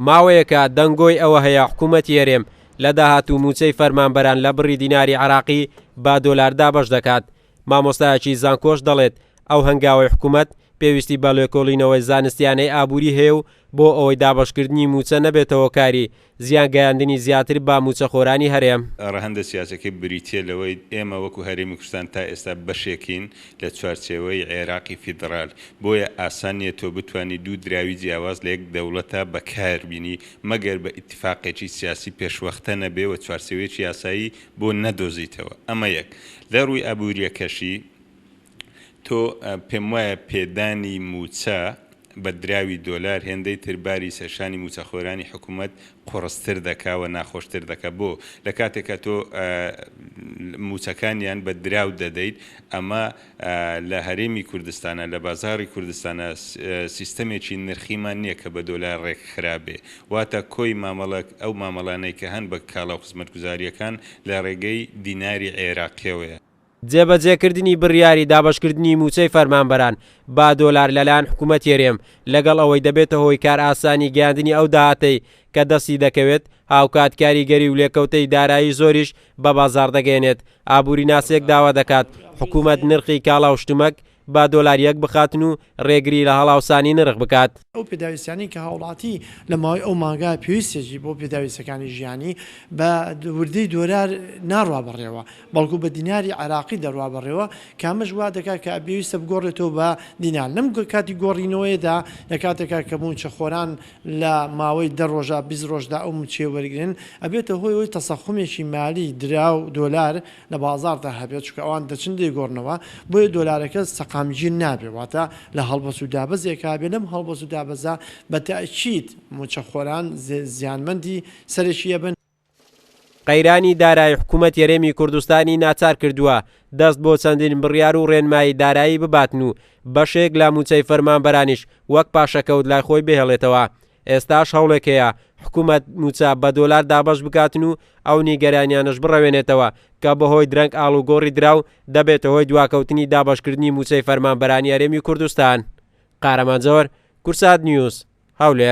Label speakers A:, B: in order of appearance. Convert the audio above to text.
A: ماوەیەکە دەنگۆی ئەوە هەیە حکوومەتی هەرێم لە داهاتوو مووچەی فەرمانبەران لە بڕی دیناری عێراقی بە دۆلار دابەش دەکات، مامۆستایەکی زانکۆش دەڵێت، ئەو هەنگاوەی حکومەت پێویستی بە لێکۆڵینەوەی زانستیانەی ئابووری هەیە و بۆ ئەوەی دابەشکردنی مووچە نەبێتە هۆکاری زیان گەیاندنی زیاتر بە مووچەخۆرانی هەرێم.
B: ڕەهەندە سیاسیەکەی بریتیە لەوەی ئێمە وەکو هەرێمی کوردستان تا ئێستا بەشێکین لە چوارچێوەی عێراقی فیدڕال، بۆیە ئاسان نیە تۆ بتوانی دوو دراوی جیاواز لە یەک دەوڵەتا بەکار بینی مەگەر بە ئیتیفاقێکی سیاسی پێشوەختە نەبێ و چوارچێوەیەکی یاسایی بۆ نەدۆزیتەوە. ئەمە یەک. لە ڕووی ئابوورییەکەشی تۆ پێموایە پێدانی مووچە بە دراوی دۆلار هێندەی تر باری سەرشانی مووچەخۆرانی حکوومەت قوڕستر دەکا و ناخۆشتر دەکا. بۆ؟ لە کاتێکا تۆ مووچەکانیان بە دراو دەدەیت ئەمە لە هەرێمی کوردستانا، لە بازاڕی کوردستانا سیستەمێکی نرخیمان نییە کە بە دۆلار ڕێکخرابێ. واتە کۆی مامەڵە، ئەو مامەڵانەی کە هەن بە کاڵا و خزمەتگوزارییەکان لە ڕێگەی دیناری عێراقییەوەیە.
A: جێبەجێکردنی بڕیاری دابەشکردنی مووچەی فەرمانبەران بە دۆلار لەلایەن حکوومەتی هەرێم، لەگەڵ ئەوەی دەبێتە هۆی کارئاسانی گەیاندنی ئەو داهاتەی کە دەستی دەکەوێت، هاوکات کاریگەری و لێکەوتەی دارایی زۆریش بە بازاڕ دەگەیەنێت، ئابووریناسێک داوا دەکات حکوومەت نرخی کاڵا و شتومەک بە دۆلار یەک بخاتن و ڕێگری لە هەڵاوسانی نرخ بکات.
C: ئەو پێداویستیانەی کە هاوڵاتی لە ماوەی ئەو مانگە پێویستیەتی بۆ پێداویستیەکانی ژیانی بە وردەی دۆلار ناڕوا بەڕێوە بەڵکو بە دیناری عێراقی دەڕوا بەڕێوە کە ئەمەش وا دەکات کە پێویستە بگۆڕێتەوە بە دینار لەم کاتی گۆڕینەوەیەدا لە کاتێکا کە مووچەخۆران لە ماوەی دە ڕۆژا 20 ڕۆژدا ئەو مووچەیە وەرگرن ئەبێتە هۆی ئەوەی تەسەخومێکی مالی دراو دۆلار لە بازاڕدا هەبێت چونکە ئەوان دەچن دەیگۆڕنەوە بۆیە دۆلارەکە سەقامگیر نابێت واتە لە هەڵبەز و دابەزێکا بێت لەم هەڵبەز و دابەزە بە تەئکید مووچەخۆران زیانمەندی سەرەکی ئەبن.
A: قەیرانی دارایی حکوومەتی هەرێمی کوردستانی ناچار کردووە دەست بۆ چەندین بڕیار و ڕێنمایی دارایی بباتن و بەشێک لە مووچەی فەرمانبەرانیش وەک پاشەکەوت لای خۆی بهێڵێتەوە. ئێستاش هەوڵێک هەیە حکوومەت مووچە بە دۆلار دابەش بکاتن و ئەو نیگەرانیانەش بڕەوێنێتەوە کە بەهۆی درەنگ ئاڵوگۆڕی دراو دەبێتە هۆی دواکەوتنی دابەشکردنی مووچەی فەرمانبەرانی هەرێمی کوردستان. قارەمان جەوەر، کوردسات نیوز، هەولێر.